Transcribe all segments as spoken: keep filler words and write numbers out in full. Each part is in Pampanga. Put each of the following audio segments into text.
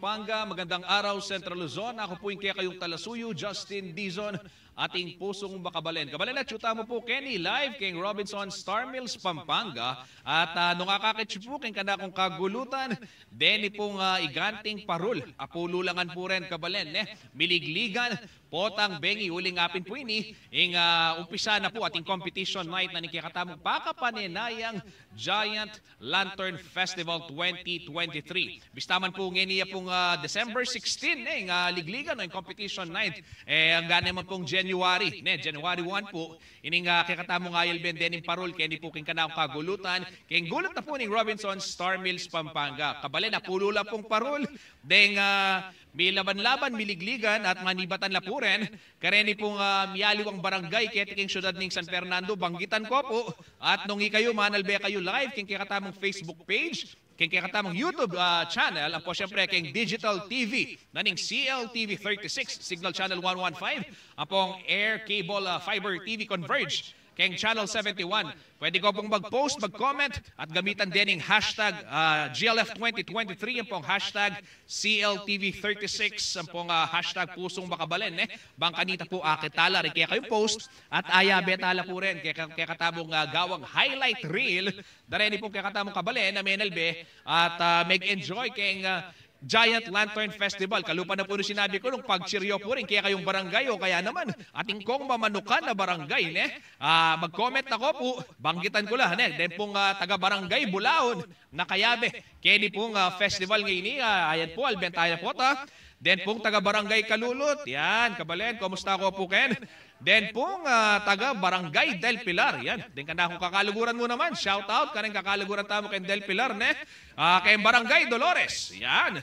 Pampanga, magandang araw, Central Luzon. Ako po ing kekayung talasuyu, Justin Dizon, ating pusung makabalen. Kabalen, atyu tamu pu keni live keng Robinson Star Mills, Pampanga. At, ah, nung akakit yu pu keng kanakung kagulutan, deni pung, ah, iganting parul, apulu la ngan pu ren, kabalen, ne? Miligligan, potang bengi, uling apin pu ini, ing, ah, umpisa na pu ating competition night na ning kekatamung pakapanenayang Giant Lantern Festival twenty twenty-three. Bista man pu ngeni ya pung, ah, December sixteen, ne, ing, ah, ligligan o ing competition night. E, angga naman pung January, ne, January one pu, ining, ah, kekatamung ayalben dening parul keni pu king kanakung kagulutan, keng gulut na pu ning Robinson Star Mills, Pampanga. Kabalen, apulu la pung parul deng, ah, milaban-laban, miligligan at manibatan la pu ren kareni pung, ah, mialiwang barangay keti king syudad ning San Fernando, banggitan ku pu. At nung ikayu, manalbe kayu live keng kekatamung Facebook page, keng kekatamung YouTube, ah, channel, ampo siyempre keng digital T V na ning C L T V thirty-six, Signal Channel one one five, ampong Air Cable, ah, Fiber T V Converge keng Channel seventy-one. Pwede kayu pung mag-post, mag-comment, at gamitan dening hashtag, ah, G L F twenty twenty-three, ampong hashtag C L T V thirty-six, ampong, ah, hashtag pusung makabalen, ne? Bang kanita pu, ah, akit tala ring kekayung post, at ayabe tala pu ren keka-, kekatamung, ah, gawang highlight reel da reni pung kekatamung kabalen a menalbe at, ah, mag-enjoy keng, ah, Giant Lantern Festival. Kalupa na pu nung sinabi ku, nung pagchiryo pu rin kekayung barangay o kaya naman atin kong mamanukan na barangay, ne? Ah, mag-comment na ko pu, banggitan ku la, ne? Den pung, ah, taga Barangay Bulaon, nakayabe keni pung, ah, festival ngeni, ah, ayan pu, alben taya pu ta. Den pung taga Barangay Kalulut, yan, kabalen, kumusta ko pu ken? Den pung, ah, taga Barangay Del Pilar, yan. Den kanakung kakaluguran mu naman, shout out kareng kakaluguran tamu keng Del Pilar, ne? Ah, keng Barangay Dolores, yan.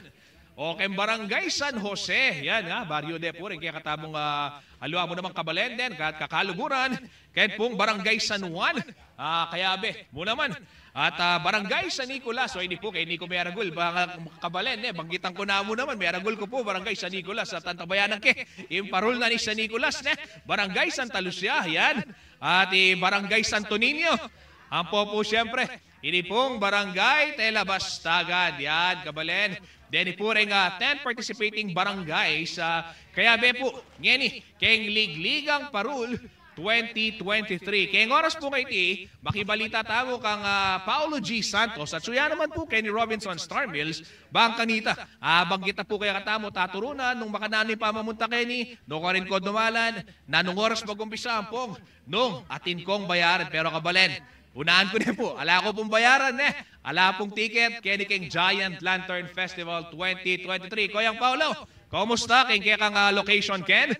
O keng Barangay San Jose, yan, ha, baryo de pu rin kekatamung, ah, aliwa mu namang kabalen den, ka-, kakaluguran, ken pung Barangay San Juan, ah, kayabe mu naman. At, ah, Barangay San Nicolas, o, ini pu, keni ku meragul, bang, kabalen, ne, banggitan ku na mu naman, meragul ku pu, Barangay San Nicolas, at antabayanan ke ing parul na ning San Nicolas, ne, Barangay Santa Lucia, yan, at i Barangay Santo Niño, ampo pu, siyempre, ini pung Barangay Tela Bastagan, yan, kabalen. Deni pu reng, ah, ten participating barangays, ah, kayabe pu ngeni keng Ligligang Parul twenty twenty-three. Keng oras pu ngeni, makibalita tamu kang, ah, Paulo G Santos at suya naman pu keni Robinson Star Mills, bang kanita, ah, banggitan pu kaya katamu, taturunan nung makananu ing pamamunta keni, nukarin ko dumalan, nanung oras magumpisa ampong nung atin kong bayaran, pero kabalen, unahan ku ne pu. Ala ku pung bayaran, ne? Ala pung ticket keni keng Giant Lantern Festival twenty twenty-three. Koyang Paulo, kumusta keng kekang, ah, location ken?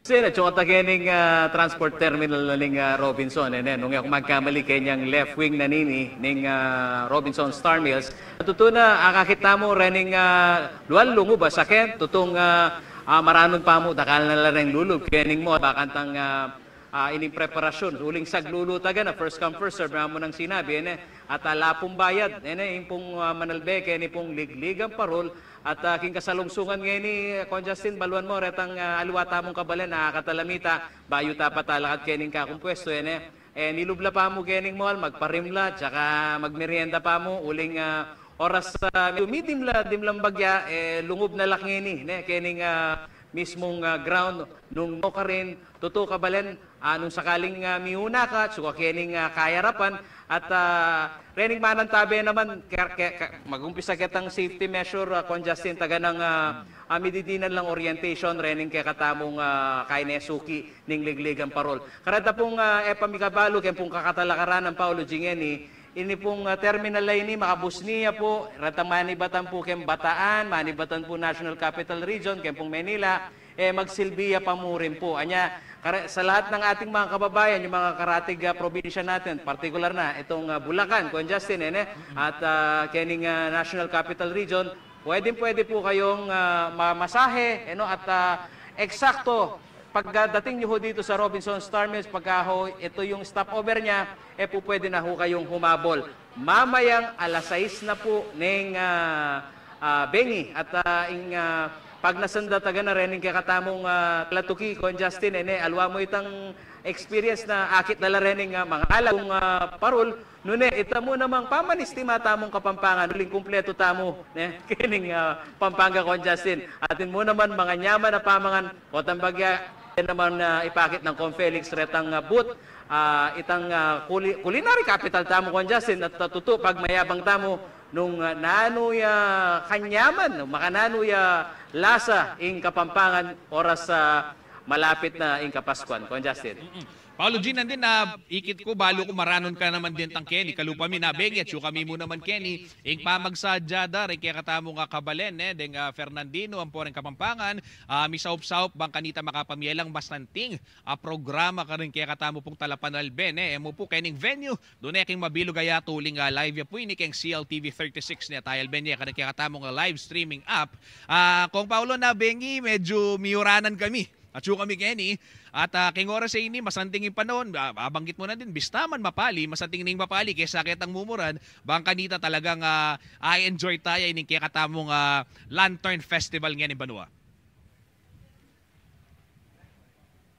Sina, atsu kata kening, ah, transport terminal na ning, ah, Robinson, e, ne? Nung e ku magkamali, kenyang left wing na nini ning, ah, Robinson Star Mills. Tutu na, akakit tamu rening, ah, lual lungub a saken, tutung, ah, ah, maranun pa mu, dakal na la reng lulub kening mall, bakantang, ah, ah, ining preparasyun, uling saglulu taga na, first come, first serve, mamu nang sinabi, e, ne? At, ah, ala pung bayad, e, ne? Ing pung, ah, manalbe keni pung Ligligang Parul, at, ah, king kasalungsungan ngeni, Kon Justin, baluan mu, retang, ah, aliwa tamung kabalen, ah, katalamita, bayu ta patalakad kening kakumpuestu, e, ne? E, milub la pa mu kening mall, magparimla, tsaka magmerienda pa mu, uling, ah, oras, ah, medyu midimla, dimlang bagya, e, lungub na la ngeni, ne? Kening, ah, mismung, ah, ground nung nukarin, tutu kabalen, ah, nung sakaling, ah, miuna ka, suka kening, ah, kayarapan, at, ah, rening manantabe naman, ke-, ke-, ke-, magumpisa ketang safety measure, ah, Kon Justin, taga nang, ah, ah, mididinan lang orientation, rening kekatamung, ah, kainesuki ning Ligligang Parul. Kareta pung, ah, e pa mikabalu, ken pung kakatalakaran nang Paulo G ngeni, ini pung, ah, terminal a ini, makabus ne ya pu, retang manibatan pu keng Bataan, manibatan pu National Capital Region, ken pung Manila, e, magsilbi ya pa mu rin pu. Anya, kare-, sa lahat ng ating mga kababayan, yung mga karatig, ah, probinsya natin, partikular na itong, ah, Bulacan, Kon Justin, e, ne? At, ah, kening, ah, National Capital Region, pwedeng-pwede pu kayong, ah, mamasahe, e, no? At, ah, eksakto, pagdating nyo ho dito sa Robinson Star Mills, pagka ho ito yung stopover niya, e, pu pwede na ho kayong humabol. Mamayang alas sais na pu ning, ah, ah, bengi at, ah, ing, ah, pagnasan da taga na rening kekatamung, ah, talatuki, Kon Justin, e ne, aliwa mu itang experience na akit da la rening, ah, mangalag kung, ah, parol, nune, ita mu namang pamanistima tamung Kapampangan, uling kumpletu tamu, ne, kening, ah, Pampanga, Kon Justin. Atin mu naman, manganyaman a pamangan, o tambagya, e naman, ah, ipakit nang Kon Felix retang, ah, booth, ah, itang, ah, kuli-, culinary capital tamu, Kon Justin, at, ah, tutu, pagmayabang tamu, nung, ah, nanu ya kanyaman, makananu ya lasa ing Kapampangan oras, ah, malapit na ing Kapaskuan, Kon Justin. Mm-mm. Paolo G, nandin na ikit ku, balu ku maranun ka naman din tang keni, kalupa mi na bengi, atsu kami mu naman keni, ing pamagsadya da ring kekatamung kabalen, ne, deng, ah, Fernandino, ampo ring Kapampangan, ah, misaup-saup bang kanita makapamielang masanting a programa karing kekatamu pung talapanalbe, ne, e mu pu kening venue, dune king mabilug a yatu uling, ah, live ya pu ini keng C L T V thirty-six, ne, tayalbe ne karing kekatamung live streaming app. Ah, Kong Paolo, na bengi, medyu miuranan kami. Atsu kami keni. At, ah, keng oras a ini, masanting ing panaun, ah, abanggit mu na din, bista man mapali, masanting ning mapali kesa ketang mumuran, bang kanita talagang, ah, a-enjoy taya ining kekatamung, ah, Lantern Festival ngening banua.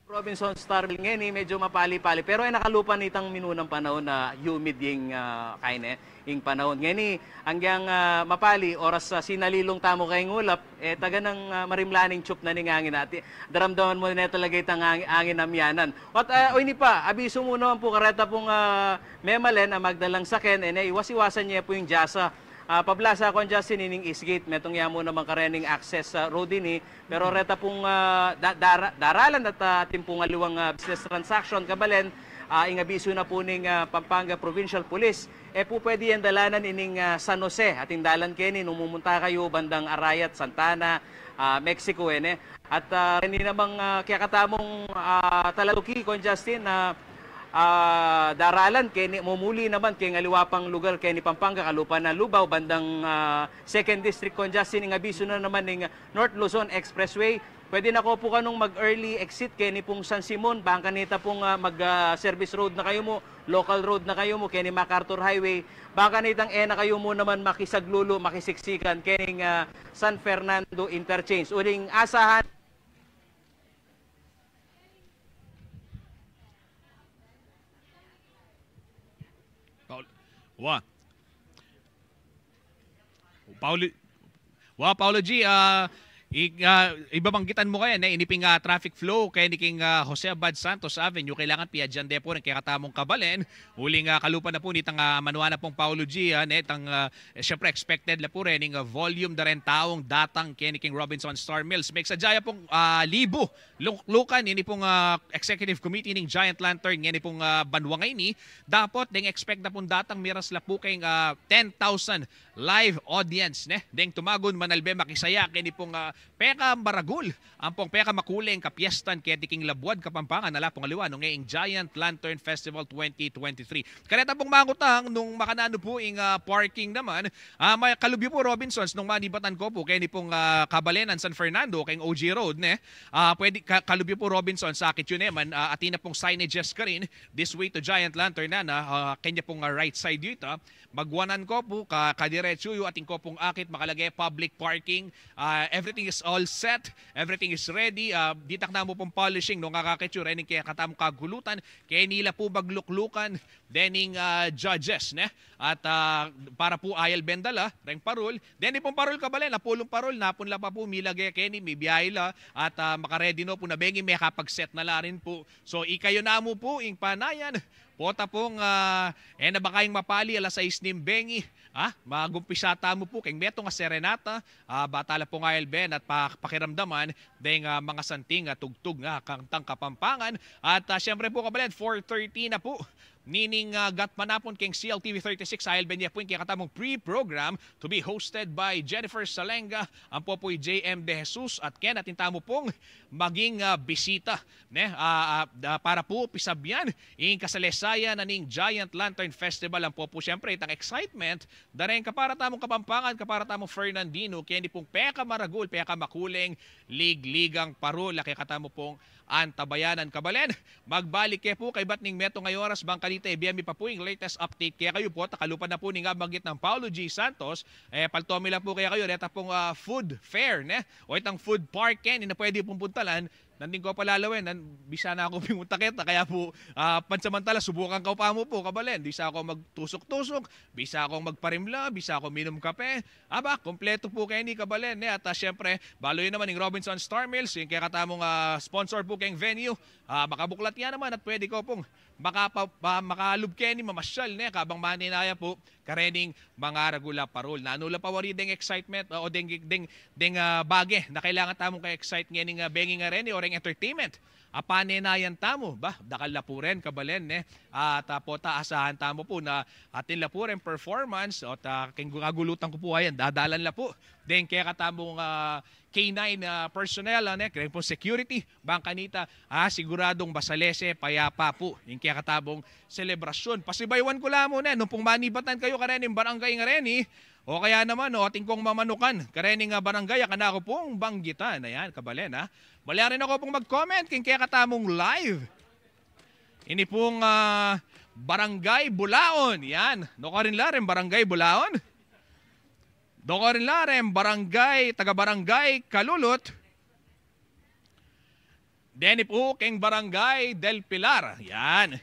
Robinson Starmil, ngeni medyu mapali-pali, pero e na kalupa nitang minunang panaun na humid ing, ah, kaine, ing panaun. Ngeni, anggiyang, ah, mapali, oras, ah, sinalilung tamu keng ulap, e, taga nang, ah, marimla ning tsup na ning angin, at daramdaman mu ne talaga itang ang-, angin a miyanan. At, ah, o ini pa, abisu mu naman pu kareta pung, ah, memalen a magdalang saken, e ne, iwas-iwasan ye pu ing dyasa. Ah, pablasa, Kon Justin, ining East Gate, metung ya mu naman karening access, ah, road ini, pero reta pung, ah, da-, dara-, daralan at, ah, atin pung aliwang, ah, business transaction, kabalen, ah, ing abisu na pu ning, ah, Pampanga Provincial Police, e pu pwede yang dalanan ining, ah, San Jose, atin dalan keni nung mumunta kayu bandang Arayat, Santa Ana, ah, Mexico, e ne. At, ah, reni namang, ah, kekatamung, ah, talatuki, Kon Justin, na, ah, daralan keni, mumuli naman keng aliwa pang lugar keni Pampanga, kalupa na Lubao, bandang, ah, Second District, Kon Justin, ing abisu na naman ning North Luzon Expressway. Pwede na ko pu kanung mag-early exit keni pung San Simon, bang kanita pung, ah, mag, ah, service road na kayu mu, local road na kayu mu, keni MacArthur Highway, bang kanitang e na kayu mu naman makisaglulu, makisiksikan, kening, ah, San Fernando Interchange. Uling asahan. Paul-, wa. Pauli-, wa, Paolo G, ah, i-, ah, ibabanggitan mu kaya ne, ini ping, ah, traffic flow keni king, ah, Jose Abad Santos Avenue, kailangan piadyan de pu ring kekatamung kabalen, uling, ah, kalupa na pu nitang, ah, manwa na pung Paolo G, ah, ne, itang, ah, e, syempre, expected la pu rening, ah, volume da ring taung datang keni king Robinson Starmil. Miksadya ya pung, ah, libu luklukan ini pung, ah, executive committee ning Giant Lantern ngeni pung, ah, banwa ngeni. Dapot deng expect da pung datang, miras la pu keng, ah, ten thousand live audience, ne, deng tumagun manalbe makisaya keni pung, ah, pekamaragul ampong pekamakuleng kapiestan keti king labuad Kapampangan, ala pung aliwa nung e ing Giant Lantern Festival twenty twenty-three. Kareta pung mangutang nung makananu pu ing, ah, parking naman, ah, may kalub yu pu, Robinsons, nung manibatan ko pu keni pung, ah, kabalenan San Fernando keng O G Road, ne? Ah, pwede ka-, kalub yu pu, Robinsons, akit yu ne man, ah, atin na pung signages karin, this way to Giant Lantern na, na, ah, keni pung, ah, right side yu ita. Magwanan ko pu, ka-, kadiretsu yu, atin ko pung akit, makalage public parking, ah, everything is all set, everything is ready, ah, ditak na mu pung polishing, nung akakit yu, rening kekatamung kagulutan, keni la pu magluklukan dening, ah, judges, ne? At, ah, para pu ayalben da la reng parol. Deni pung parol, kabalen, napulung parol, napun la pa pu milage keni, mibiahe la, at, ah, makaredi no pu na bengi, mekapag-set na la rin pu. So, ikayu na mu pu ing panayan, pota pung, ah, e na ba kayang mapali alas sais ning bengi, ah, magumpisa tamu pu keng metung a serenata, ah, ba tala pung ayalben at pa-, pakiramdaman deng, ah, mangasanting a tugtug a kantang Kapampangan. At, ah, siyempre pu, kabalen, four thirty na pu nining, ah, gatpanapun keng C L T V thirty-six, ayalben ye pu ing kekatamung pre-program to be hosted by Jennifer Salenga, ampo pu i J M De Jesus, at ken atin tamu pung maging, ah, bisita, ne? Ah, ah, ah, para pu pisabyan ing kasaleksayan na ning Giant Lantern Festival, ampo pu siyempre itang excitement da reng kapara tamung Kapampangan, kapara tamung Fernandino, keni pung pekamaragul, pekamakuleng liglig Ligang Parul, a kekatamu pung Antabayanan, kabalen. Magbalik ke pu kaybat ning metung a oras bang kanita ibie mi pa pu ing latest update kekayu pu, at kalupa na pu ning abanggit nang Paulo G Santos, e, palto mi la pu kekayu, reta pung, ah, food fair, ne? O itang food park, e, ina pwede pung puntalan, nandin ku pa lalawen, nan, bisa na ku pimunta keta, kaya pu, ah, pansamantala, subukan ku pa mu pu, kabalen. Bisa ku magtusuk-tusuk, bisa ku magparimla, bisa ku minum kape. Aba, kompletu pu keni, kabalen, ne? At, ah, siyempre, balu yu naman ing Robinson's Star Mills, ing kekatamung, ah, sponsor pu keng venue. Ah, makabuklat ya naman at pwede ku pung makapa-, ah, makalub keni, mamasyal, ne? Kabang manenaya pu karening mangaragul a parul. Nanu la pa wari deng excitement, o deng, deng, deng, ah, bage na kailangan tamung ka-excite ngening, ah, bengi a reni o reng entertainment a panenayan tamu, ba, dakal la pu ren, kabalen, ne? At, ah, pota, asahan tamu pu na atin la pu ren performance, o ta, keng kagulutan ku pu ayan, dadalan la pu deng kekatamung, ah, K nine, ah, personnel, ah, ne, keng pu security, bang kanita, ah, siguradung masalese, payapa pu ing kekatamung selebrasyun. Pasibayuan ku la mu, ne, nung pung manibatan kayu karening barangay a reni, o kaya naman, o, atin kung mamanukan karening, ah, barangay a kanaku pung banggitan. Ayan, kabalen, ha. Malyarin na ku pung mag-comment keng kekatamung live. Ini pung, ah, Barangay Bulaon. Yan. Nukarin la ren Barangay Bulaon. Nukarin la ren Barangay, taga Barangay Kalulut. Deni pu keng Barangay Del Pilar. Yan.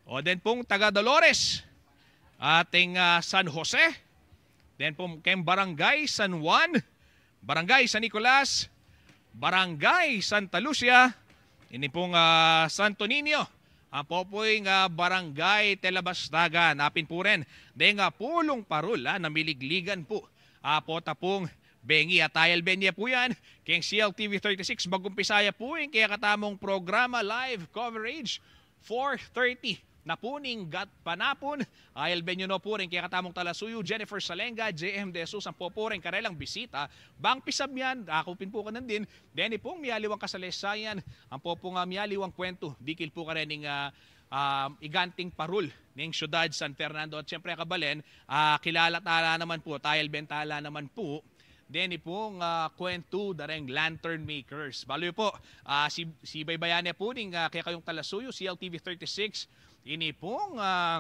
O den pung taga Dolores. Ating, ah, San Jose. Den pu keng Barangay San Juan, Barangay San Nicolas, Barangay Santa Lucia, ini pung, ah, Santo Niño. Ampo pu ing, ah, Barangay Telabastagan. Apin pu ren deng, ah, pulung parul, ah, na miligligan pu. Apo ta pung bengi at ayalben ye pu yan keng C L T V thirty-six. Mag-umpisa ya pu ing kekatamung programa live coverage four thirty na pu ning gatpanapun. Ayalben yu no pu rin kekatamung talasuyu, Jennifer Salenga, J M De Jesus, ampo pu rin karelang bisita. Bang pisamian, aku pin pu kanan din, deni pung miyaliwang kasalesaian, ampo pung, ah, miyaliwang kwentu dikil pu karening, ah, ah, iganting parul ning syudad San Fernando. At siyempre, kabalen, ah, kilala tala naman pu, ayalben tala naman pu deni pung, ah, kwentu da reng lantern makers. Balu yu pu, ah, si, sibaybayan ne pu ning, ah, kekayung talasuyu, C L T V thirty-six, ini pung, ah,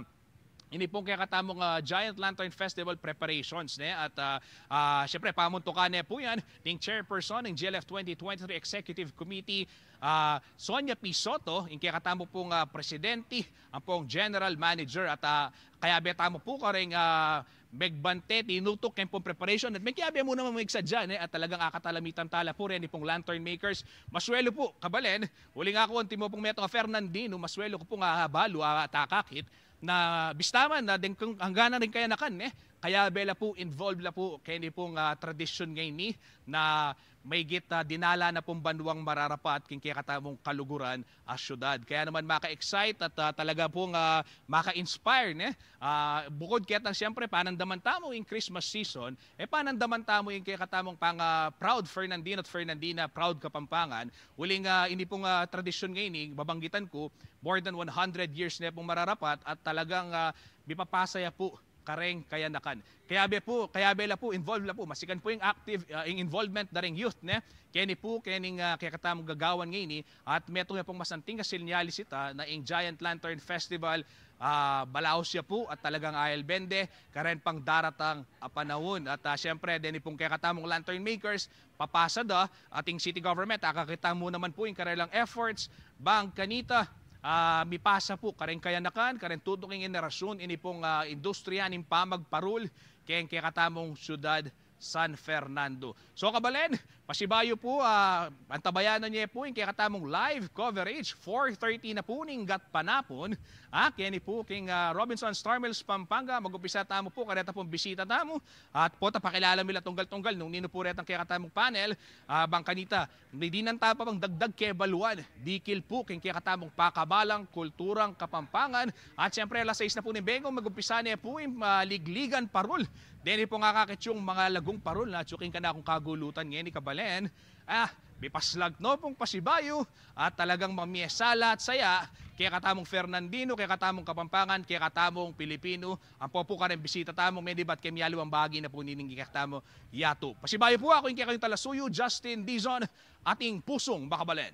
ini pung kekatamung, ah, Giant Lantern Festival preparations, ne? At, ah, ah, siyempre, pamuntukan ne pu yan ning chairperson ning G L F twenty twenty-three Executive Committee, ah, Sonia P Soto, ing kekatamu pung, ah, presidente, ampong general manager, at, ah, kayabe tamu pu kareng, ah, megbante, tinutuk keng pung preparation, at mekiabe mu naman migsadya, ne? At talagang akatalamitan tala pu reni pung lantern makers. Maswelu pu, kabalen, uling aku, antimo pung metung a Fernandino, maswelu ku pung abalu, ah, at akakit, na bista man, na deng kung, hangganan ring kayanakan, ne? Kayabe la pu, involved la pu keni pung, ah, tradisyun ngeni na maygit, ah, dinala na pung banuang mararapat keng kekatamung kaluguran a syudad. Kaya naman maka-excite at, ah, talaga pung, ah, maka-inspire, ne? Ah, bukod ketang siyempre panandaman tamu ing Christmas season, e panandaman tamu ing kekatamung pang, ah, proud Fernandino at Fernandina, proud Kapampangan. Uling, ah, ini pung, ah, tradisyun ngeni, babanggitan ku, more than one hundred years ne pung mararapat at talagang, ah, mipapasa ya pu kareng kayanakan. Kayabe pu, kayabe la pu, involved la pu, masikan pu ing active, ah, ing involvement da reng youth, ne? Keni pu, kening, ah, kekatamung gagawan ngeni, at metung ya pung masanting a sinyalis ita na ing Giant Lantern Festival, ah, balaus ya pu, at talagang ayalben de karen pang daratang a panaun. At, ah, siyempre, deni pung kekatamung lantern makers, papasa da, ating city government, akakit tamu naman pu ing karelang efforts, bang kanita, ah, mipasa pu kareng kayanakan, kareng tutuking henerasyun, ini pung, ah, industriya ning pamagparul keng kekatamung syudad San Fernando. So, kabalen, pasibayu pu, ah, antabayanan ye pu ing kekatamung live coverage, four thirty na pu ning gatpanapun, ah, keni pu keng, ah, Robinson Star Mills, Pampanga. Mag-umpisa tamu pu kareta pung bisita tamu, at pota pakilala mi la tunggal-tunggal nung ninu pu retang kekatamung panel, ah, bang kanita, dinan ta pa bang dagdag kebaluan dikil pu keng kekatamung pakabalang kulturang Kapampangan. At siyempre, alas sais na pu ning bengu, mag-umpisa ne pu ing, ah, ligligan parul deni pung akakit yung mga lagung parul na atiu king kanakung kagulutan ngeni, kabalen. Ah, Mipaslag no pung pasibayu at talagang mamiesala at saya kekatamung Fernandino, kekatamung Kapampangan, kekatamung Pilipino. Ampo pu kareng bisita tamung medibat keng mialiwang bahagi na pu nining kekatamu yatu. Pasibayu pu aku ing kekayung talasuyu, Justin Dizon, ating pusung makabalen.